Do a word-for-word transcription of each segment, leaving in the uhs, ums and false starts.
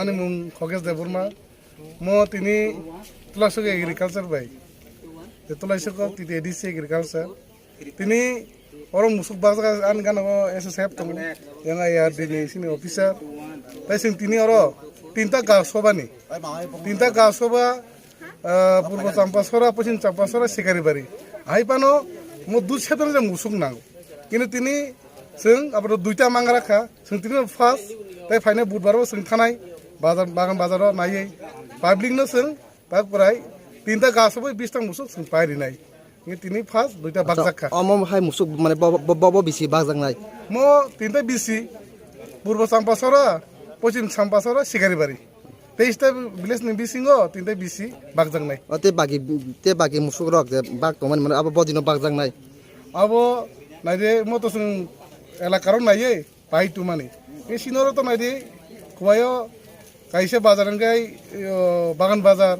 Ani mung Khogesh Debbarma. Mo tini Tulaisuk Agriculture bai. Je Tulaisuk o titi A D C Agriculture. Tini oro musuk bakjak ani gana o S S F tongo. Yang A R D ni sini officer. Tai sing tini oro tinta ga soba ni. Tinta ga soba, ah, Purbo Champasora, Poschim Champasora, Sikaribari. Hai pano mo dui setan je musuk nang. Kini tini sing abro duita mangra kha. Sing tini first. Tai phaina budbar o sing thanai. Bazar, bagan bazar o naiye. Public no sing. Pak prai tinta ga sobai bis tang musuk sing pai rinai. Ngi tini first duita bakjak kha. Omo hai musuk mane bo, bo, bo, bo bisi bakjaknai. Mo tinta bisi Purbo Champasora, Poschim Champasora, Sikaribari. Teista village ni bisingo tinta bisi bakjaknai. O te bagi, te bagi musuk rok je bak tongmani mane abo bodino bakjaknai. Abo naide mo to sing elakaro naiye. Pai tumani. E sinoro to naidi, kuwayo kaisa bazar hwnkhe, o, Bagan Bazar,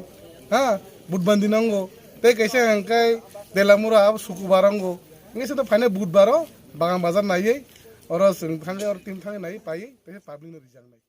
ha, Budbandi nango. Tei kaisa hwnkhe Delamura, abo Sukubar nango. Hwnkhe se to phaina Budbaro Bagan Bazar naiwi, oro chwng thangwi, oro team thangwi naiwi paiwi, tei public no rijak nai.